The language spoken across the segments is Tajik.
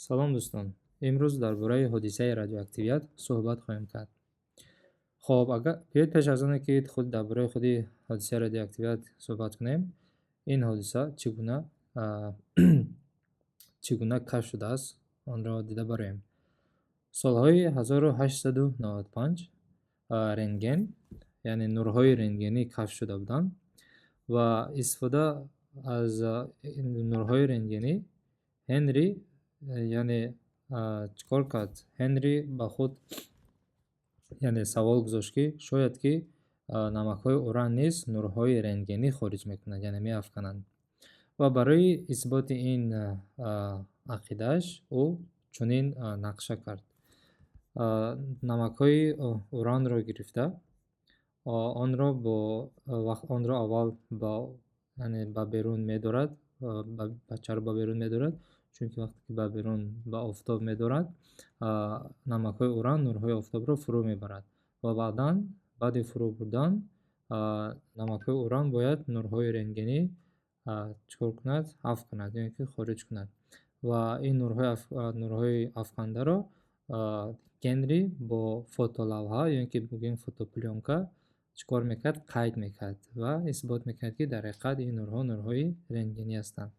Салом, дӯстон! Имрӯз дар бораи ҳодисаи радиоактивият суҳбат хоҳем кард. Хоб, агар биёед, пеш аз оне ки худ дар бораи худи ҳодисаи радиоактивият суҳбат кунем, ин ҳодиса чӣ гуна кашф шудааст, онро дида бароем. Солҳои 1895 рентген, яъне нурҳои рентгенӣ кашф шуда буданд ва истифода аз нурҳои рентгенӣ Ҳенри, яъне, чӣ кор кард? Ҳенри ба худ, яъне, савол гузошт, ки шояд ки намакҳои уран низ нурҳои рентгенӣ хориҷ мекунанд, яъне меафкананд. Ва барои исботи ин ақидааш ӯ чунин нақша кард: намакҳои уранро гирифта, онро аввал ба, яъне, ба берун медорад. Чаро ба берун медорад? Чунки вақте ки ба берун, ба офтоб медорад, намакҳои уран нурҳои офтобро фурӯ мебарад ва баъдан, баъди фурӯ бурдан, намакҳои уран бояд нурҳои рентгенӣ чӣ кор кунад? Афканад ё ин ки хориҷ кунад. Ва ин нурҳои афкандаро Генри бо фотолавҳа ё ин ки бигӯем фотоплёнка чӣ кор мекард? Қайд мекард ва исбот мекард, ки дар ҳақиқат ин нурҳо нурҳои рентгенӣ ҳастанд.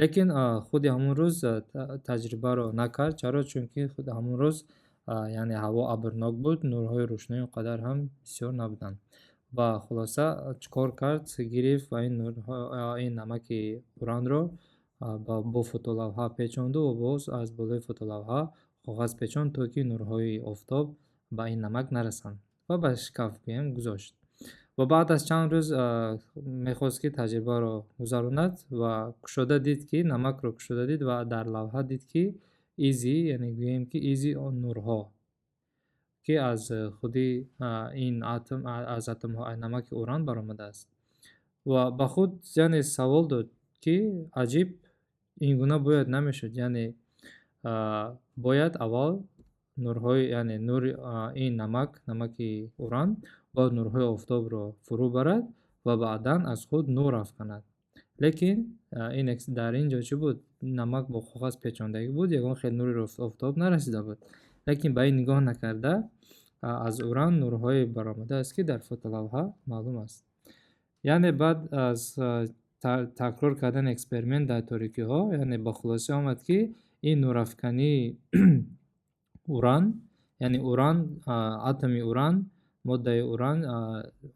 Лекин худи ҳамон рӯз таҷрибаро накард. Чаро? Чунки худи ҳамон рӯз, яъне, ҳаво абрнок буд, нурҳои рӯшноӣ он қадар ҳам бисёр набуданд. Ва хулоса, чӣ кор кард? Гирифт ва ин намаки уранро бо фотолавҳа печонду ва боз аз болои фотолавҳа коғаз печонд, то ки нурҳои офтоб ба ин намак нарасанд, ва ба шкаф, гӯем, гузошт. Ва баъд аз чанд рӯз мехост, ки таҷрибаро гузаронад, ва кушода дид, ки намакро кушода дид ва дар лавҳа дид, ки изи, яъне гӯем ки изи он нурҳо, ки аз худи ин атом, аз атомҳо намаки уран баромадааст. Ва ба худ, яъне, савол дод, ки аҷиб, ин гуна бояд намешуд, яъне бояд аввал нурҳои, яъне нури ин намак, намаки уран, бояд нурҳои офтобро фурӯ барад ва баъдан аз худ нур афканад. Лекин ин дар ин ҷо чӣ буд? Намак бо коғаз печондагӣ буд, ягон хел нури офтоб нарасида буд. Лекин ба ин нигоҳ накарда, аз уран нурҳое баромадааст, ки дар фотолавҳа маълум аст. Яъне баъд аз такрор кардани эксперимент дар торикиҳо, яъне, ба хулоса омад, ки ин нурафкании уран, яъне уран, атоми уран, моддаи уран,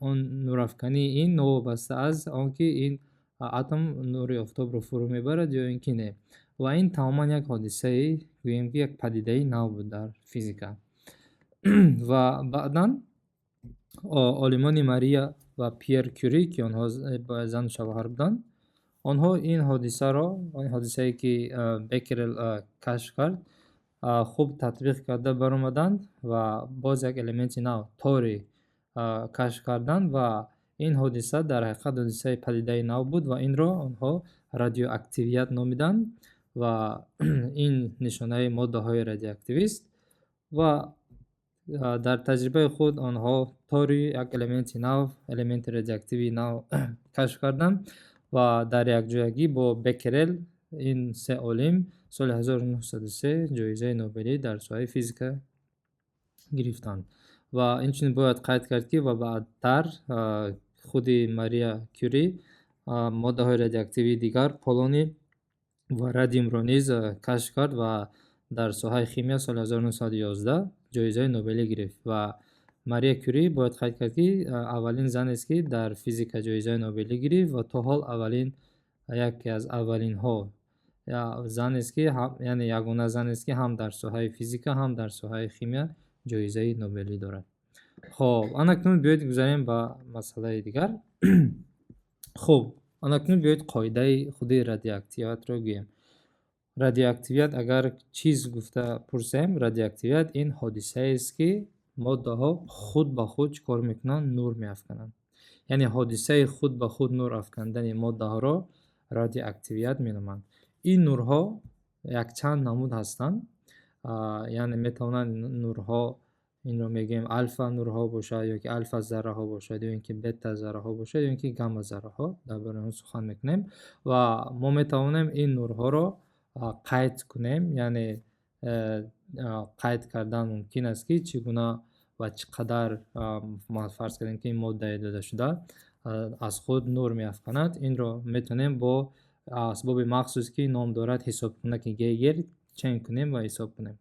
он нурафкании ин новобаста аз он ки ин атом нури офтобро фурӯ мебарад ё ин ки не. Ва ин тамоман як ҳодисаи, гӯем ки як падидаи нав буд дар физика. Ва баъдан олимони Мария ва Пьер Кюри, ки онҳо зану шавҳар буданд, онҳо ин ҳодисаро, ин ҳодисае ки Беккерел кашф кард, хуб татбиқ карда баромаданд ва боз як элементи нав, торий, кашф карданд. Ва ин ҳодиса дар ҳақиқат ҳодисаи падидаи нав буд ва инро онҳо радиоактивият номиданд ва ин нишонаи моддаҳои радиоактивист. Ва дар таҷрибаи худ онҳо торий, як элементи нав, элементи радиоактивии нав кашф карданд ва дар якҷоягӣ бо Беккерел ин се олим соли 1903 ҷоизаи Нобелӣ дар соҳаи физика гирифтанд. Ва инчунин бояд қайд кард, ки ва баъдтар худи Мария Кюри моддаҳои радиоактивии дигар, полоний ва радиумро низ кашф кард ва дар соҳаи химия соли 1911 ҷоизаи Нобелӣ гирифт. Ва Мария Кюри, бояд қайд кард, ки аввалин занест, ки дар физика ҷоизаи Нобелӣ гирифт ва то ҳол аввалин, яке аз аввалинҳо занест, ки, яъне, ягона занест, ки ҳам дар соҳаи физика, ҳам дар соҳаи химия ҷоизаи Нобелӣ дорад. Хоб, анакнун биёед гузарем ба масъалаи дигар. Хуб, анакнун биёед қоидаи худи радиоактивиятро гӯем. Радиоактивият агар чиз гуфта пурсем, радиоактивият ин ҳодисаест, ки моддаҳо худ ба худ чӣ кор мекунанд? Нур меафкананд. Яъне ҳодисаи худ ба худ нур афкандани моддаҳоро радиоактивият меноманд. Ин нурҳо якчанд намуд ҳастанд, яъне метавонанд нурҳо, инро мегӯем, алфа нурҳо бошад ё ки алфа зарраҳо бошад, ё ин ки бета зарраҳо бошад, ё ин ки гамма зарраҳо. Дар бораи он сухан мекунем. Ва мо метавонем ин нурҳоро Қайд кунем, яъне қайд кардан мумкин аст, ки чӣ гуна ва чӣ қадар, фарз кардем, ки ин моддае додашуда аз худ нур меафканад. Инро метавонем бо асбоби махсус, ки ном дорад ҳисобкунаки Гейгер, чен кунем ва ҳисоб кунем.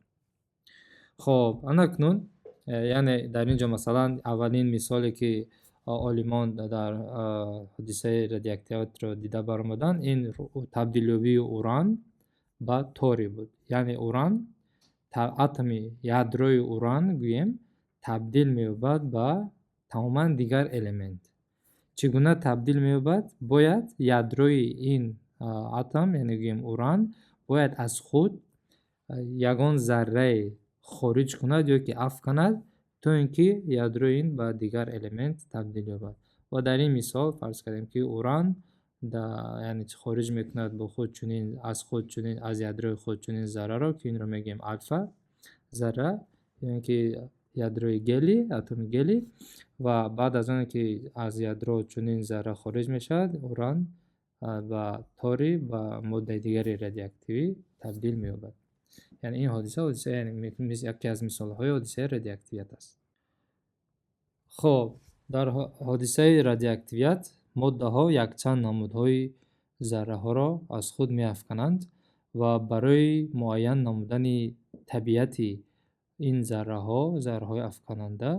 Хоб, анакнун, яъне дар ин ҷо, масалан, аввалин мисоле, ки олимон дар ҳодисаи радиоактивиятро дида баромаданд, ин табдилёбии уран ба торий буд. Яъне уран, атоми ядрои уран, гӯем, табдил меёбад ба тамоман дигар элемент. Чӣ гуна табдил меёбад? Бояд ядрои ин атом, яъне гӯем уран, бояд аз худ ягон заррае хориҷ кунад ё ки афканад, то ин ки ядрои ин ба дигар элемент табдил ёбад. Ва дар ин мисол фарз кардем, ки уран, яъне хориҷ мекунад бо худ чунин, аз худ чунин, аз ядрои худ чунин зарраро, ки инро мегӯем алфа зарра ё ин ки ядрои гелий, атоми гелий. Ва баъд аз оне ки аз ядро чунин зарра хориҷ мешавад, уран ба торий, ба моддаи дигари радиоактивӣ табдил меёбад. Яъне ин ҳодиса, ҳодиса, яъне яке аз мисолҳои ҳодисаи радиоактивият аст. Хоб, дар ҳодисаи радиоактивият моддаҳо якчанд намудҳои зарраҳоро аз худ меафкананд ва барои муайян намудани табиати ин зарраҳо, зарраҳои афкананда,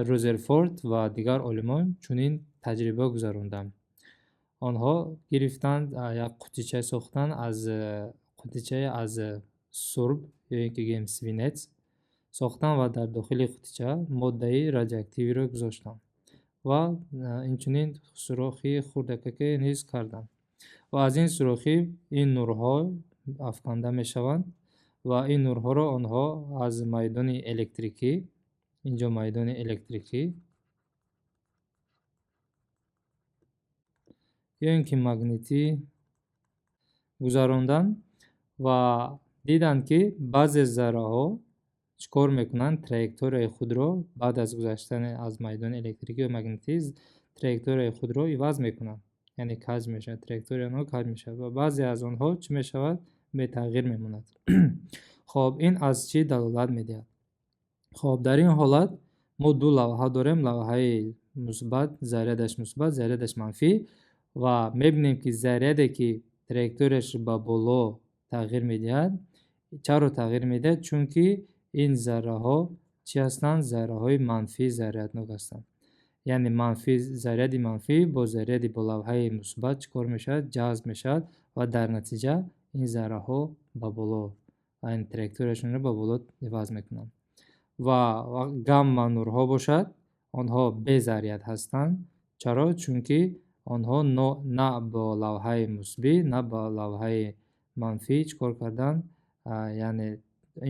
Рузерфорд ва дигар олимон чунин таҷриба гузаронданд. Онҳо гирифтанд, як қутича сохтанд, аз қутичае аз сурб ё ин ки гӯем свинец сохтанд ва дар дохили қутича моддаи радиоактивиро гузоштанд ва инчунин сурохи хурдакаке низ карданд. Ва аз ин сурохӣ ин нурҳо афканда мешаванд ва ин нурҳоро онҳо аз майдони электрикӣ, инҷо майдони электрикӣ ё ин ки магнитӣ гузаронданд ва диданд, ки баъзе зарраҳо чӣ кор мекунанд? Траекторияи худро баъд аз гузаштани аз майдони электрикӣ ё магнитӣ траекторияи худро иваз мекунанд, яъне каҷ мешавад, траекторияи онҳо каҷ мешавад ва баъзе аз онҳо чӣ мешавад? Бетағйир мемонад. Хоб, ин аз чӣ далолат медиҳад? Хоб, дар ин ҳолат мо ду лавҳа дорем: лавҳаи мусбат, зарядаш мусбат, зарядаш манфӣ, ва мебинем, ки заряде, ки траекторияш ба боло тағйир медиҳад, чаро тағйир медиҳад? Чунки ин зарраҳо чӣ ҳастанд? Зарраҳои манфии заряднок ҳастанд. Яъне манфӣ, заряди манфӣ бо заряди бо лавҳаи мусбат чӣ кор мешавад? Ҷазб мешавад ва дар натиҷа ин зарраҳо ба боло, яъне траекторияшонро ба боло иваз мекунанд. Ва гамма нурҳо бошад, онҳо безаряд ҳастанд. Чаро? Чунки онҳо на бо лавҳаи мусбӣ, на бо лавҳаи манфӣ чӣ кор карданд? Яъне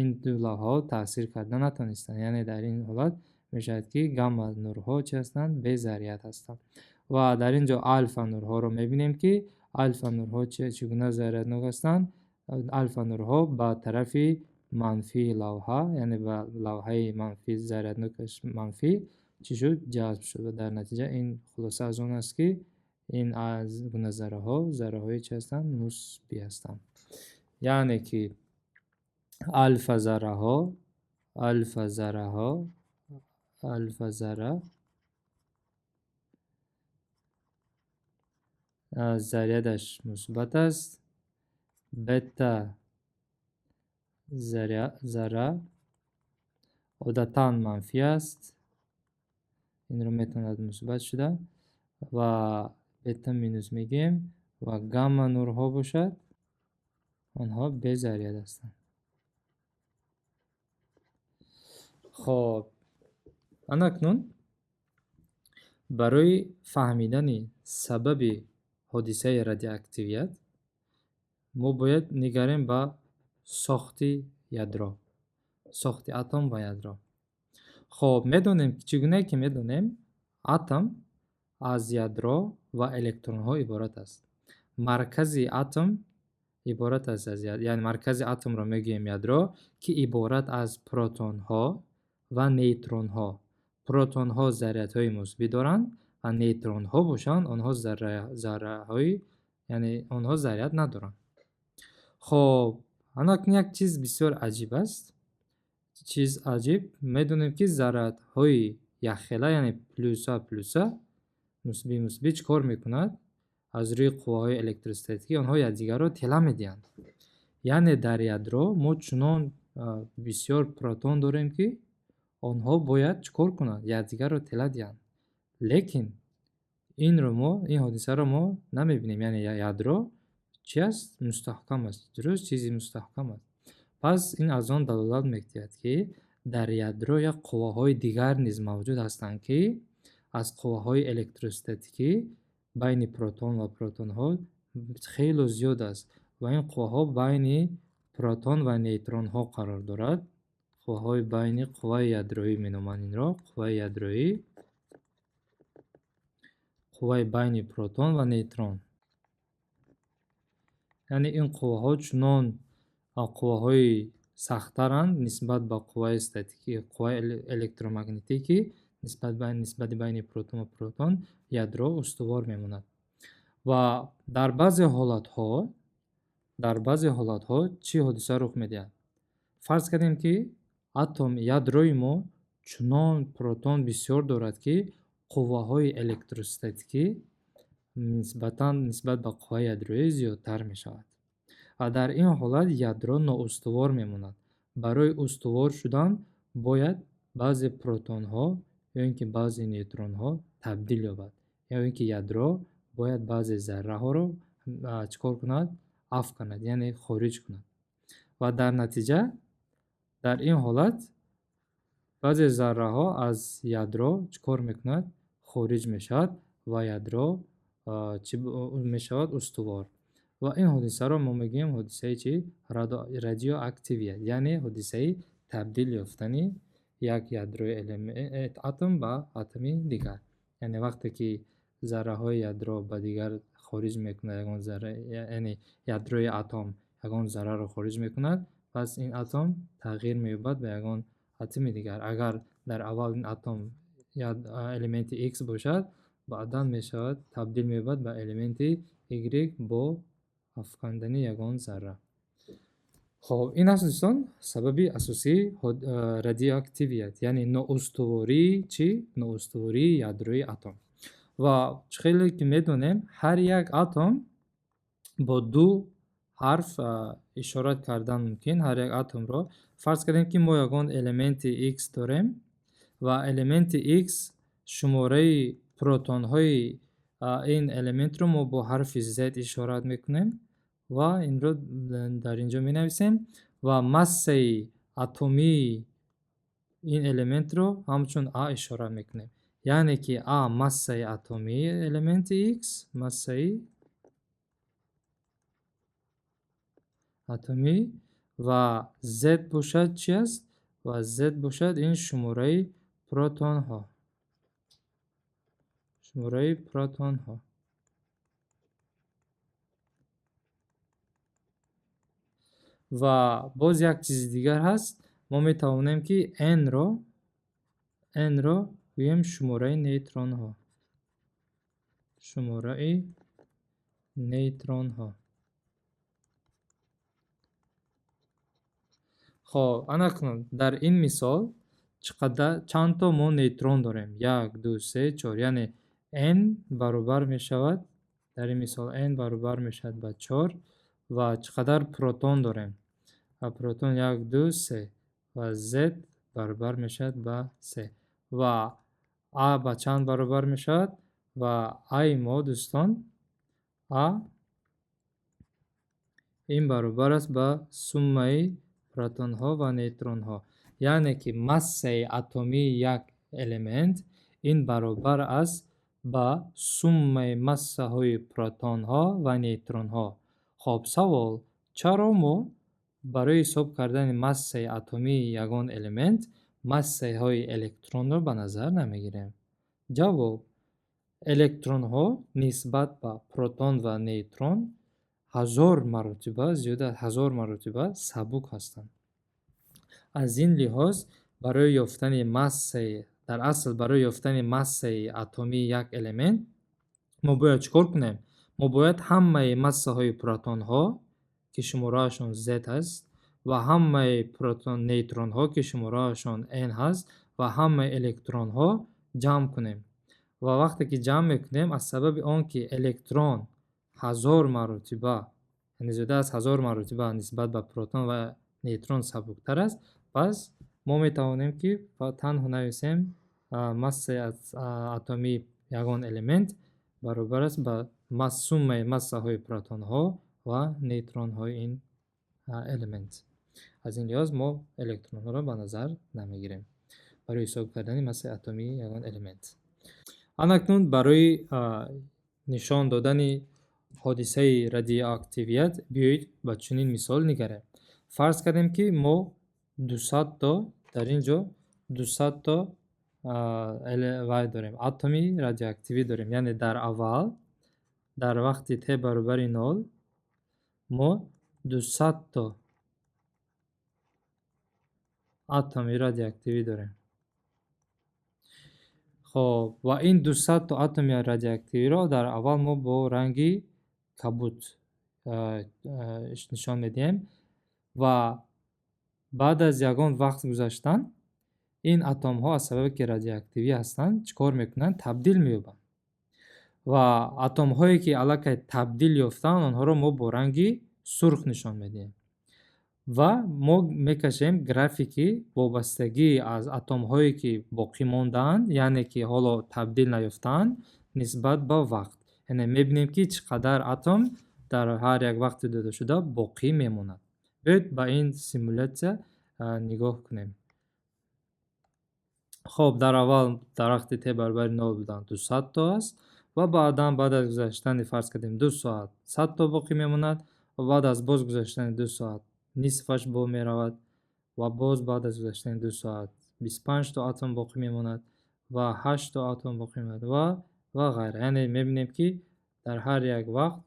ин ду лавҳаҳо таъсир карда натавонистанд. Яъне дар ин ҳолат мешавад, ки гамма нурҳо чӣ ҳастанд? Безаряд ҳастанд. Ва дар ин ҷо алфа нурҳоро мебинем, ки алфа нурҳо чӣ гуна заряднок ҳастанд. Алфа нурҳо ба тарафи манфии лавҳа, яъне ба лавҳаи манфӣ, заряднокаш манфӣ чӣ шуд? Ҷазб шуд. Ва дар натиҷа ин хулоса аз он аст, ки ин аз гуна зарраҳо зарраҳои чӣ ҳастанд? Мусбӣ ҳастанд. Яъне ки алфа зарраҳо, алфа зарраҳо, алфа зарра зарядаш мусбат аст, бета зарра одатан манфӣ аст, инро метавонад мусбат шуда, ва бета минус мегӯем, ва гамма нурҳо бошад, онҳо безаряд ҳастанд. Хоб, анакнун барои фаҳмидани сабаби ҳодисаи радиоактивият мо бояд нигарем ба сохти ядро, сохти атом ва ядро. Хоб, медонем, чӣ гунае ки медонем, атом аз ядро ва электронҳо иборат аст. Маркази атом иборат аст аз, яъне маркази атомро мегӯем ядро, ки иборат аз протонҳо ва нейтронҳо. Протонҳо зарядҳои мусбӣ доранд ва нейтронҳо бошанд, онҳо зарраҳои Яъне онҳо заряд надоранд. Хоб, анакун як чиз бисёр аҷиб аст. Чиз аҷиб, медонем, ки зарядҳои якхела, яъне плюса плюса, мусбӣ мусбӣ чӣ кор мекунад? Аз рӯи қувваҳои электростатикӣ онҳо якдигарро тела медиҳанд. Яъне дар ядро мо чунон бисёр протон дорем, ки онҳо бояд чӣ кор кунанд? Якдигарро тела диҳанд. Лекин ин ҳодисаро мо намебинем. Яъне ядро чи аст? Мустаҳкам аст. Дуруст, чизи мустаҳкам аст. Пас ин аз он далолат мекунад, ки дар ядро як қувваҳои дигар низ мавҷуд ҳастанд, ки аз қувваҳои электростатикӣ байни протон ва протонҳо хело зиёд аст ва ин қувваҳо байни протон ва нейтронҳо қарор дорад. Қувваҳои байни қувваи ядроӣ меноманд инро, қувваи ядроӣ, қувваи байни протон ва нейтрон. Яъне ин қувваҳо чунон қувваҳои сахттаранд нисбат ба қувваи статикӣ, қувваи электромагнитӣ, ки нисбати байни протон ва протон ядро устувор мемонад. Ва дар баъзе ҳолатҳо чӣ ҳодиса рух медиҳад? Фарз кардем, ки атом ядрои мо чунон протон бисёр дорад, ки қувваҳои электростатикӣ нисбатан нисбат ба қувваи ядроӣ зиёдтар мешавад. Ва дар ин ҳолат ядро ноустувор мемонад. Барои устувор шудан бояд баъзе протонҳо ё ин ки баъзе нейтронҳо табдил ёбад. Ё ин ки ядро бояд баъзе зарраҳоро чӣ кор кунад? Афканад, яъне хориҷ кунад. Ва дар натиҷа дар ин ҳолат баъзе зарраҳо аз ядро чӣ кор мекунад? Хориҷ мешавад ва ядро чӣ мешавад? Устувор. Ва ин ҳодисаро мо мегӯем ҳодисаи чӣ? Радиоактивият, яъне ҳодисаи табдил ёфтани як ядрои атом ба атоми дигар. Яъне вақте ки зарраҳои ядро ба дигар хориҷ мекунад, ягон зарра, яъне ядрои атом ягон зарраро хориҷ мекунад, пас ин атом тағйир меёбад ба ягон атоми дигар. Агар дар аввал ин атом элементи X бошад, баъдан мешавад табдил меёбад ба элементи Y бо афкандани ягон зарра. Хоб, ин аст, дӯстон, сабаби асосии радиоактивият, яъне ноустувории чӣ? Ноустувории ядрои атом. Ва чӣ хеле ки медонем, ҳар як атом бо ду ҳарф ишора кардан мумкин, ҳар як атомро. Фарз кардем, ки мо ягон элементи X дорем ва элементи X шумораи протонҳои ин элементро мо бо ҳарфи Z ишорат мекунем ва инро дар инҷо менависем ва массаи атомии ин элементро ҳамчун А ишора мекунем. Яъне ки А массаи атомии элементи X, массаи атомӣ ва Z бошад чи аст? Ва Z бошад ин шумораи протонҳо. Шумораи протонҳо. Ва боз як чизи дигар ҳаст. Мо метавонем, ки N-ро гӯем шумораи нейтронҳо. Шумораи нейтронҳо. Хоб, ана кунун дар ин мисол чанд то мо нейтрон дорем? 1, 2, 3, 4. Яъне N баробар мешавад, дар ин мисол N баробар мешавад ба 4 ва чӣ қадар протон дорем? Ва протон 1, 2, 3 ва Z баробар мешавад ба 3. Ва А ба чанд баробар мешавад? Ва А-и мо, дӯстон, А ин баробар аст ба суммаи протонҳо ва нейтронҳо. Яъне ки массаи атомии як элемент ин баробар аст ба суммаи массаҳои протонҳо ва нейтронҳо. Хоб, савол: чаро мо барои ҳисоб кардани массаи атомии ягон элемент массаҳои электронро ба назар намегирем? Ҷавоб: электронҳо нисбат ба протон ва нейтрон 1000 маротиба, зиёда аз 1000 маротиба сабук ҳастанд. Аз ин лиҳоз барои ёфтани массаи, дар асл барои ёфтани массаи атомии як элемент мо бояд чӣ кор кунем? Мо бояд ҳамаи массаҳои протонҳо, ки шумораашон Z аст, ва ҳамаи нейтронҳо, ки шумораашон N ҳаст, ва ҳамаи электронҳо ҷамъ кунем. Ва вақте ки ҷамъ мекунем, аз сабаби он ки электрон 1000 маротиба, яъне зиёда аз 1000 маротиба нисбат ба протон ва нейтрон сабуктар аст, пас мо метавонем ки танҳо нависем массаи атомии ягон элемент баробар аст ба суммаи массаҳои протонҳо ва нейтронҳои ин элемент. Аз ин лиҳоз мо электронҳоро ба назар намегирем барои ҳисоб кардани массаи атомии ягон элемент. Анакнун барои нишон додани ҳодисаи радиоактивият биёед ба чунин мисол нигарем. Фарз кардем, ки мо 200 то дар ин ҷо 200 то вай дорем, атоми радиоактивӣ дорем. Яъне дар аввал, дар вақти т баробари 0, мо 200 то атоми радиоактивӣ дорем. Хоб, ва ин 200 то атоми радиоактивиро дар аввал мо бо ранги кабуд нишон медиҳем ва баъд аз ягон вақт гузаштан ин атомҳо аз сабабе ки радиоактивӣ ҳастанд, чӣ кор мекунанд? Табдил меёбанд. Ва атомҳое ки аллакай табдил ёфтаанд, онҳоро мо бо ранги сурх нишон медиҳем. Ва мо мекашем графики вобастагӣ аз атомҳое ки боқӣ мондаанд, яъне ки ҳоло табдил наёфтаанд, нисбат ба вақт. Яъне мебинем, ки чӣ қадар атом дар ҳар як вақти додашуда боқӣ мемонад. Биёед ба ин симулятсия нигоҳ кунем. Хоб, дар аввал дар вақти т баробари 0 будан 200 то аст ва баъдан баъд аз гузаштани, фарз кардем, 2 соат 100 то боқӣ мемонад ва баъд аз боз гузаштани 2 соат нисфаш бо меравад ва боз баъд аз гузаштани 2 соат 25 то атом боқӣ мемонад ва 8 то атом боқӣ мемонад ва ғайра. Яъне мебинем, ки дар ҳар як вақт,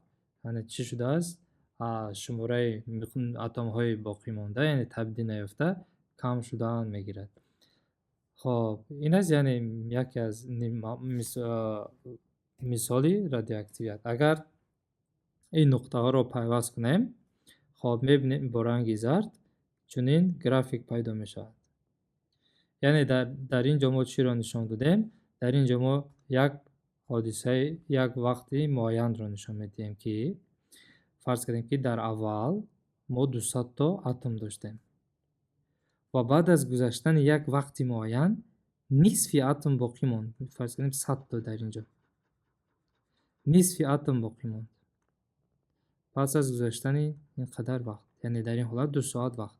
яъне чӣ шудааст? Шумораи атомҳои боқимонда, яъне табдил наёфта, кам шудан мегирад. Хоб, ин аст, яъне яке аз мисоли радиоактивият. Агар ин нуқтаҳоро пайваст кунем, хоб, мебинем, бо ранги зард чунин график пайдо мешавад. Яъне дар ин ҷо мо чиро нишон додем? Дар ин ҷо мо як ҳодисаи як вақти муайянро нишон медиҳем, ки фарз кардем, ки дар аввал мо 200 то атом доштем ва баъд аз гузаштани як вақти муайян нисфи атом боқӣ монд. Фарз кардем, 100 то, дар ин ҷо нисфи атом боқӣ монд пас аз гузаштани ин қадар вақт, яъне дар ин ҳолат 2 соат вақт.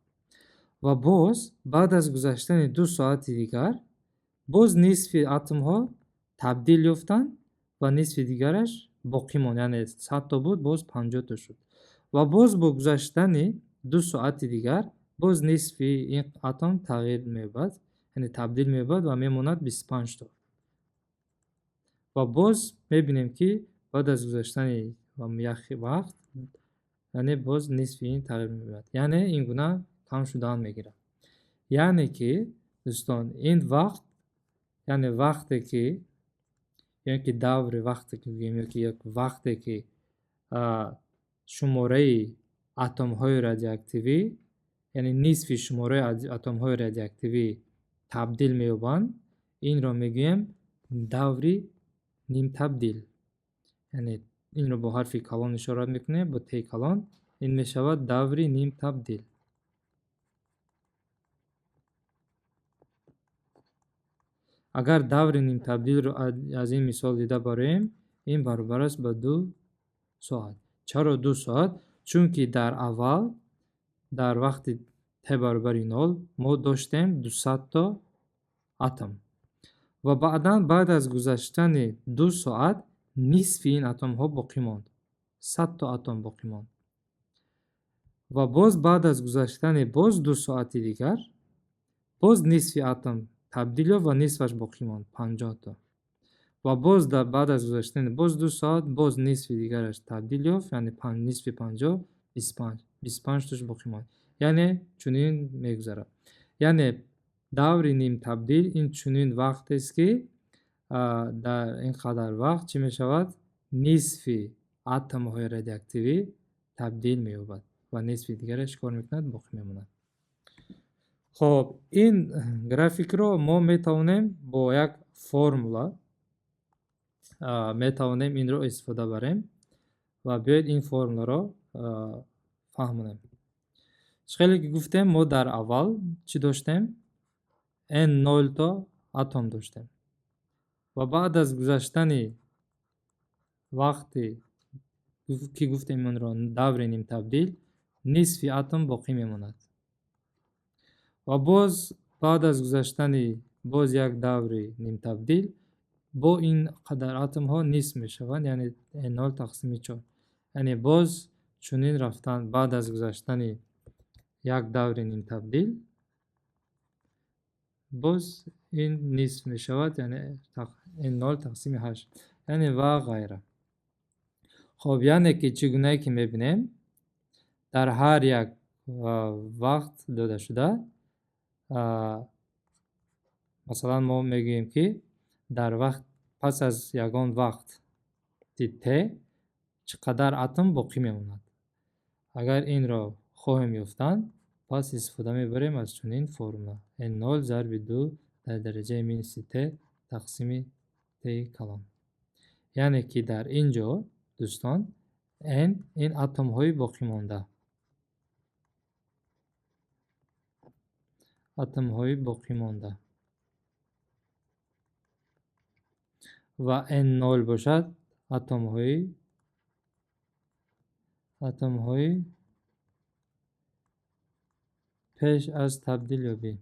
Ва боз баъд аз гузаштани 2 соати дигар боз нисфи атомҳо табдил ёфтанд ва нисфи дигараш боқӣ монд, яъне 100 то буд, боз 50 то шуд. Ва боз бо гузаштани 2 соати дигар боз нисфи ин атом тағйир меёбад, яъне табдил меёбад ва мемонад 25 то. Ва боз мебинем, ки баъд аз гузаштани як вақт, яъне боз нисфи ин тағйир меёбад, яъне ин гуна кам шудан мегирад. Яъне ки, дӯстон, ин вақт, яъне вақте ки, ё ки даври вақте ки гӯем, ё ки як вақте ки шумораи атомҳои радиоактивӣ, яъне нисфи шумораи атомҳои радиоактивӣ табдил меёбанд, инро мегӯем даври нимтабдил. Яъне инро бо ҳарфи калон ишорат мекунем, бо Т калон. Ин мешавад даври нимтабдил. Агар даври нимтабдилро аз ин мисол дида бароем, ин баробар аст ба 2 соат. Чаро 2 соат? Чунки дар аввал, дар вақти т баробари 0, мо доштем 200 то атом ва баъдан баъд аз гузаштани 2 соат нисфи ин атомҳо боқӣ монд, 100 то атом боқӣ монд. Ва боз баъд аз гузаштани боз 2 соати дигар боз нисфи атом табдил ёфт ва нисфаш боқӣ монд, 50 то. Ва боз баъд аз гузаштани боз 2 соат боз нисфи дигараш табдил ёфт, яъне нисфи 50, 25, 25 тош боқӣ монд. Яъне чунин мегузарад. Яъне даври нимтабдил ин чунин вақтест, ки дар ин қадар вақт чӣ мешавад? Нисфи атомҳои радиоактивӣ табдил меёбад ва нисфи дигараш чӣ кор мекунад? Боқӣ мемонад. Хоб, ин графикро мо метавонем бо як формула метавонем инро истифода барем ва биёед ин формуларо фаҳмонем. Чӣ хеле ки гуфтем, мо дар аввал чӣ доштем? N нол то атом доштем ва баъд аз гузаштани вақте ки гуфтем онро даври нимтабдил, нисфи атом боқӣ мемонад ва боз баъд аз гузаштани боз як даври нимтабдил бо ин қадар атомҳо нисф мешаванд, яъне N нол тақсими чор. Яъне боз чунин рафтан баъд аз гузаштани як даври нимтабдил боз ин нисф мешавад, яъне N нол тақсими ҳашт, яъне ва ғайра. Хоб, яъне ки чӣ гунае ки мебинем, дар ҳар як вақт додашуда, масалан мо мегӯем ки дар вақт пас аз ягон вақти t чӣ қадар атом боқӣ мемонад. Агар инро хоҳем ёфтан, пас истифода мебарем аз чунин формула: N нол зарби ду дар дараҷаи минуси t тақсими t калон. Яъне ки дар ин ҷо дӯстон N ин атомҳои боқимонда, атомҳои боқимонда ва N нол бошад атомҳои пеш аз табдилёбӣ.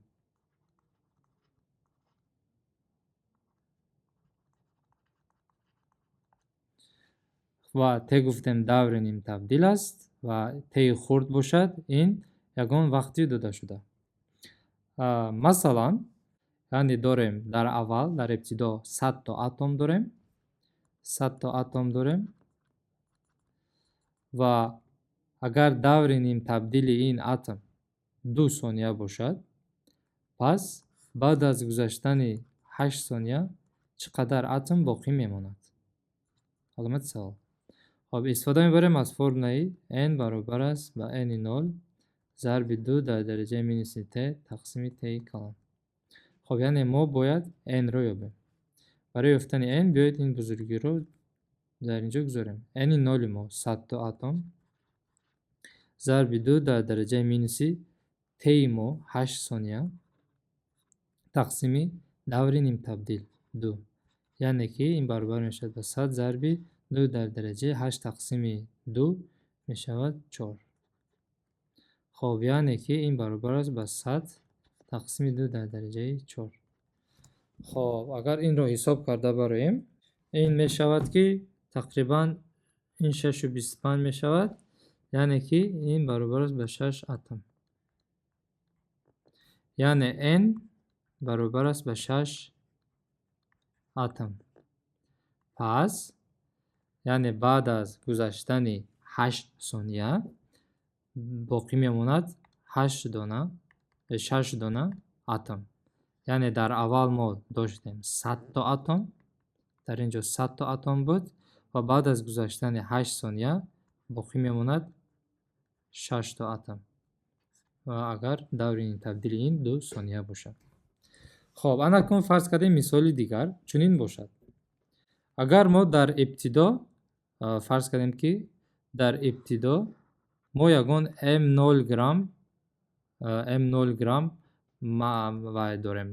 Ва Т гуфтем даври нимтабдил аст ва Т хурд бошад ин ягон вақти додашуда. Масалан, яъне дорем дар аввал, дар ибтидо 100 то атом дорем, 100 то атом дорем ва агар даври нимтабдили ин атом 2 сония бошад, пас баъд аз гузаштани 8 сония чӣ қадар атом боқӣ мемонад? Аломати савол. Хоб, истифода мебарем аз формулаи N баробар аст ба N нол зарби ду дар дараҷаи минуси T тақсими T калон. Хоб, яъне мо бояд N-ро ёбем. Барои ёфтани N биёед ин бузургиро дар инҷо гузорем. N ноли мо 100 то атом зарби ду дар дараҷаи минуси T мо 8 сония тақсими даври нимтабдил 2. Яъне ки ин баробар мешавад ба 100 зарби ду дар дараҷаи 8 тақсими 2 мешавад 4. Хоб, яъне ки ин баробар аст ба 100 тақсими ду дар дараҷаи 4. Хоб, агар инро ҳисоб карда бароем, ин мешавад ки тақрибан ин 6,25 мешавад, яъне ки ин баробар аст ба 6 атом. Яъне N баробар аст ба 6 атом. Пас, яъне баъд аз гузаштани 8 сония боқӣ мемонад 6 дона атом. Яъне дар аввал мо доштем 100 то атом, дар ин ҷо 100 то атом буд ва баъд аз гузаштани 8 сония боқӣ мемонад 6 то атом. Ва агар даври табдили ин 2 сония бошад. Хоб, анакун фарз кардем мисоли дигар чунин бошад. Агар мо дар ибтидо фарз кардем ки дар ибтидо мо ягон М0 грамм, М0 грамм вай дорем,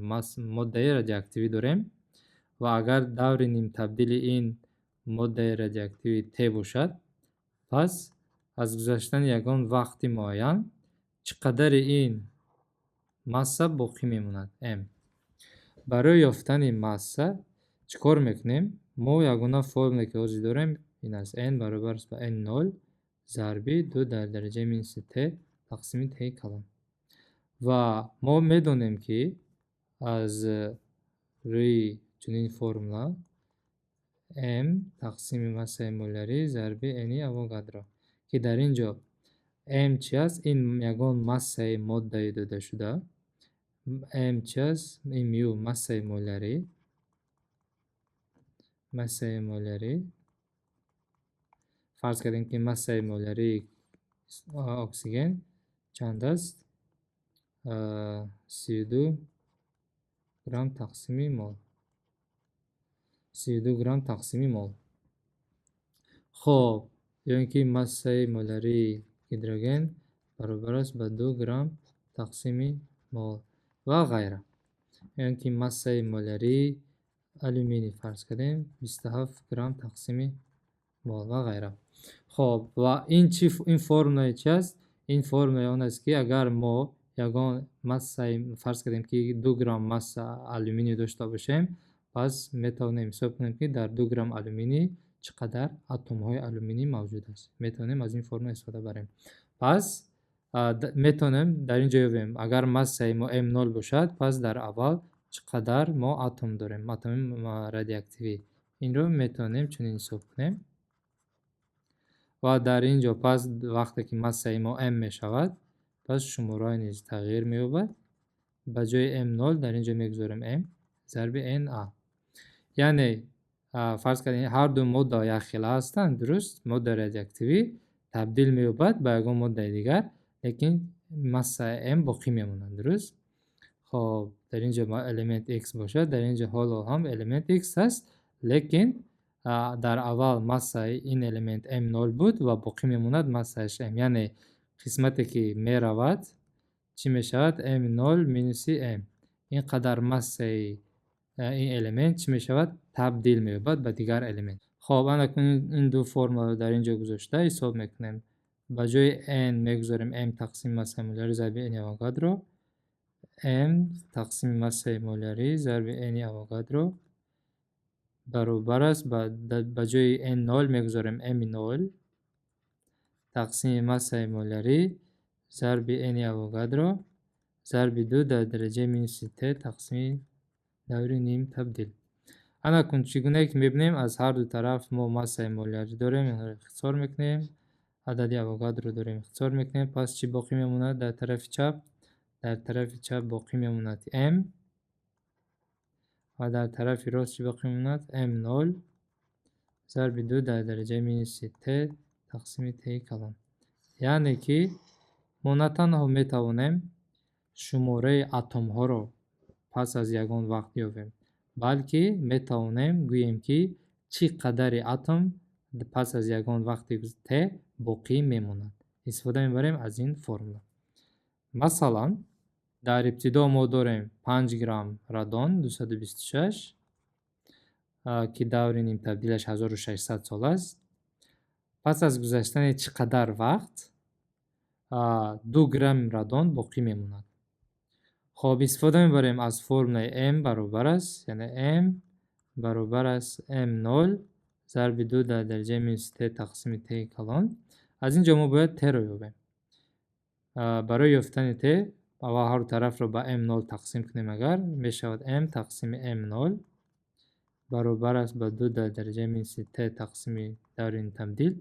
моддаи радиоактивӣ дорем ва агар даври нимтабдили ин моддаи радиоактивӣ Т бошад, пас аз гузаштани ягон вақти муайян чӣ қадари ин масса боқӣ мемонад? М. Барои ёфтани масса чӣ кор мекунем? Мо ягона формуле ки ҳозир дорем ин аст: N баробар аст ба N0 зарби ду дар дараҷаи минуси Т тақсими Т калон. Ва мо медонем ки аз рӯи чунин формула М тақсими массаи молярӣ зарби N-и Авогадро, ки дар ин ҷо М чи аст? Ин ягон массаи моддаи додашуда. М чи аст? Ин мю массаи молярӣ, массаи молярӣ Фарз кардем, ки массаи молярии оксиген чанд аст? 32 грамм тақсими мол. 32 грамм тақсими мол. Хоб, ё ин ки массаи молярии гидроген баробар аст ба 2 грамм тақсими мол ва ғайра. Ё ин ки массаи молярии алюминий, фарз кардем, 27 грамм тақсими мол ва ғайра. Хоб, ва ин чи, ин формулаи чи аст? Ин формулаи он аст, ки агар мо ягон массаи, фарз кардем, ки 2 грамм масса алюминий дошта бошем, пас метавонем ҳисоб кунем, ки дар 2 грамм алюминий чӣ қадар атомҳои алюминий мавҷуд аст. Метавонем аз ин формула истифода барем. Пас метавонем дар ин ҷо ёбем, агар массаи мо М0 бошад, пас дар аввал чӣ қадар мо атом дорем, атоми радиоактивӣ. Инро метавонем чунин ҳисоб кунем. Ва дар ин ҷо пас вақте ки массаи мо М мешавад, пас шумораи низ тағйир меёбад. Ба ҷои М0 дар ин ҷо мегузорем М зарби На. Яъне фарз кардем, ҳар ду модда якхела ҳастанд, дуруст? Моддаи радиоактивӣ табдил меёбад ба ягон моддаи дигар, лекин массаи М боқӣ мемонад, дуруст? Хоб, дар ин ҷо элемент X бошад, дар ин ҷо ҳоло ҳам элемент X аст, лекин дар аввал массаи ин элемент М0 буд ва боқӣ мемонад массааш М. Яъне қисмате ки меравад, чӣ мешавад? М0 минуси М. Ин қадар массаи ин элемент чӣ мешавад? Табдил меёбад ба дигар элемент. Хоб, ана ин ду формуларо дар ин ҷо гузошта ҳисоб мекунем. Ба ҷои N мегузорем М тақсими массаи молярӣ зарби N Авогадро, М тақсими массаи молярӣ зарби N Авогадро баробар аст ба ҷои N0 мегузорем М0 тақсими массаи молярӣ зарби N Авогадро зарби 2 дар дараҷаи минуси Т тақсими даври ним табдил. Ана кун, чӣ гунае ки мебинем, аз ҳар ду тараф мо массаи молярӣ дорем, инҳоро ихтисор мекунем, адади Авогадро дорем, ихтисор мекунем. Пас чӣ боқӣ мемонад дар тарафи чап? Дар тарафи чап боқӣ мемонад М ва дар тарафи рост чӣ боқӣ мемонад? М0 зарби 2 дар дараҷаи минуси Т тақсими Т калон. Яъне ки мо на танҳо метавонем шумораи атомҳоро пас аз ягон вақт ёбем, балки метавонем гӯем, ки чӣ қадари атом пас аз ягон вақти Т боқӣ мемонад. Истифода мебарем аз ин формула. Масалан, дар ибтидо мо дорем 5 грамм радон 226, ки даври нимтабдилаш 1600 сол аст. Пас аз гузаштани чӣ қадар вақт 2 грамм радон боқӣ мемонад? Хоб, истифода мебарем аз формулаи М баробар аст, яъне М баробар аст М0 зарби 2 дар дараҷаи минуси Т тақсими Т калон. Аз ин ҷо мо бояд Т-ро ёбем. Барои ёфтани Т аввал ҳар ду тарафро ба М0 тақсим кунем, агар мешавад М тақсими М0 баробар аст ба 2 дар дараҷаи минуси Т тақсими даври табдил,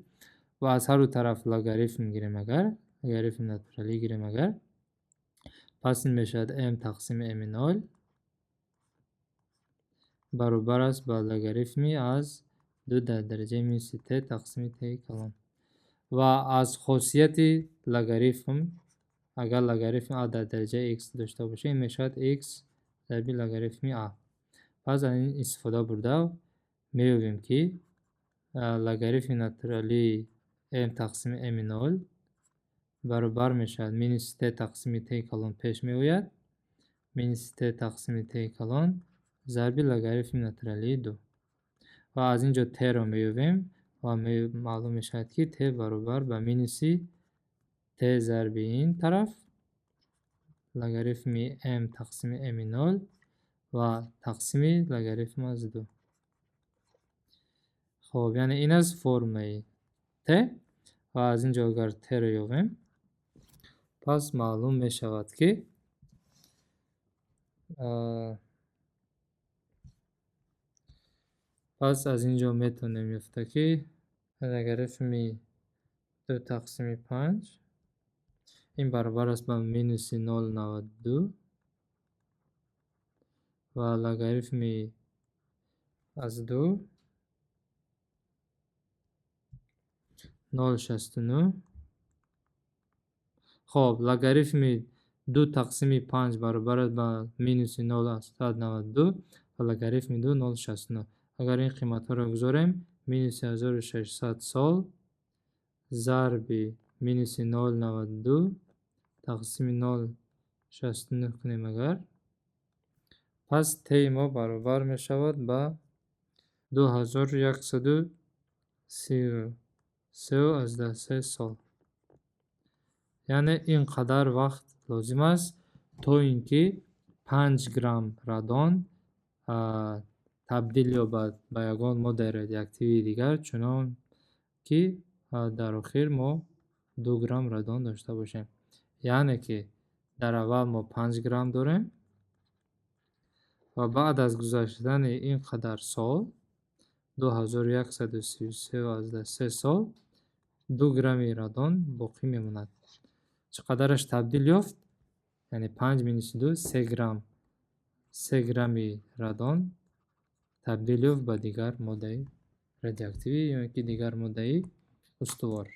ва аз ҳар ду тараф логарифм гирем, агар логарифм натуралӣ гирем, агар пас ин мешавад М тақсими М0 баробар аст ба логарифми аз 2 дар дараҷаи минуси Т тақсими Т калон. Ва аз хосияти логарифм, агар логарифми а дар дараҷаи x дошта бошем, ин мешавад x зарби логарифми а. Пас аз ин истифода бурда меёбем, ки логарифми натуралии м тақсими м0 баробар мешавад минуси т тақсими т калон пеш меояд, минуси т тақсими т калон зарби логарифми натуралии 2. Ва аз ин ҷо т-ро меёбем ва маълум мешавад, ки т баробар ба минуси т зарби ин тараф логарифми м тақсими м0 ва тақсими логарифм аз 2. Хоб, яъне ин аст формулаи т. Ва аз ин ҷо агар т-ро ёбем, пас маълум мешавад, ки пас аз ин ҷо метавонем ёфта, ки логарифми 2 тақсими 5 ин баробар аст ба минуси 0,92 ва логарифми аз 2. 0,69. Хоб, логарифми ду тақсими панҷ баробар аст ба минуси 0,92 ва логарифми ду 0,69. Агар ин қиматҳоро гузорем, минуси 1600 сол зарби минуси 0,92 тақсими 0,69 кунем агар, пас теи мо баробар мешавад ба 2133,3 сол. Яъне ин қадар вақт лозим аст, то ин ки 5 грамм радон табдил ёбад ба ягон моддаи радиоактивии дигар, чунон ки дар охир мо 2 грамм радон дошта бошем. Яъне ки дар аввал мо 5 грамм дорем ва баъд аз гузаштани ин қадар сол, 2133,3 сол, 2 грамми радон боқӣ мемонад. Чӣ қадараш табдил ёфт? Яъне панҷ минуси ду 3 грамм, 3 грамми радон табдил ёфт ба дигар моддаи радиоактивӣ ё ин ки дигар моддаи устувор.